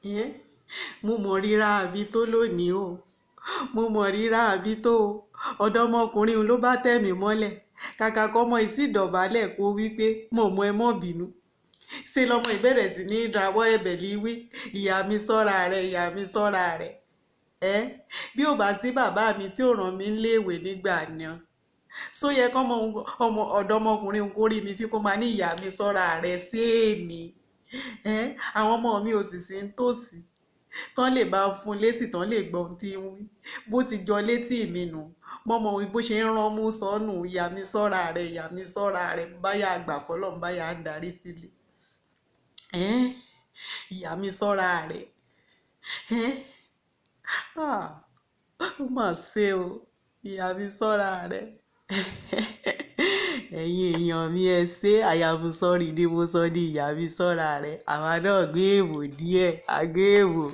Ẹ́, mo mọ̀ ríra àbí tó lónìí o. Mo mọ̀ ríra àbí tó o. Ọ̀dọ́mọkùnrin ló bá tẹ̀ mí mọ́lẹ̀. Kàkà kọ́mọ ìsìdọ̀bálẹ̀ kó wí pé mọ̀mọ́ ẹ mọ́ bínú. Ṣe lọmọ ìbẹ̀rẹ̀ sí ní rawọ́ ẹ̀bẹ̀ líwí. Ìyá mi sọ́ra rẹ̀, ìyá mi sọ́ra rẹ̀. Ẹ́, bí ò bá sí bàbá mi tí ò rán mi léèwé nígbà náà. Só yẹ kọ́mọ ọmọ ọ̀dọ́mọkùnrin kó rí mi fí kó máa ní ìyá mi sọ́ra rẹ̀ sí èmi. Ẹ́, àwọn ọmọ mi ò sì sí ń tòsí. Tán lè bá fún lésì, tán lè gbọ́ ohun tí ń wí. Bó ti jọ létí mi nù. Mọ́mọ bó ṣe ń rán mú sọ́nù, ìyá mi sọ́ra rẹ̀, ìyá mi sọ́ra rẹ̀. Báyà àgbà fọlọ́run, báyà ń darí sílé. Ẹ́, ìyá mi sọ́ra rẹ̀. Ẹ́, ah, ó mà ṣe o. Ìyá mi sọ́ra rẹ̀. Ẹ̀yin èèyàn mi, ẹ ṣé. Àyàmúsọ̀rí ni mo sọ ní ìyá mi sọ́ra rẹ̀. Àwa náà gbé èèwò díẹ̀, a gbé èèwò.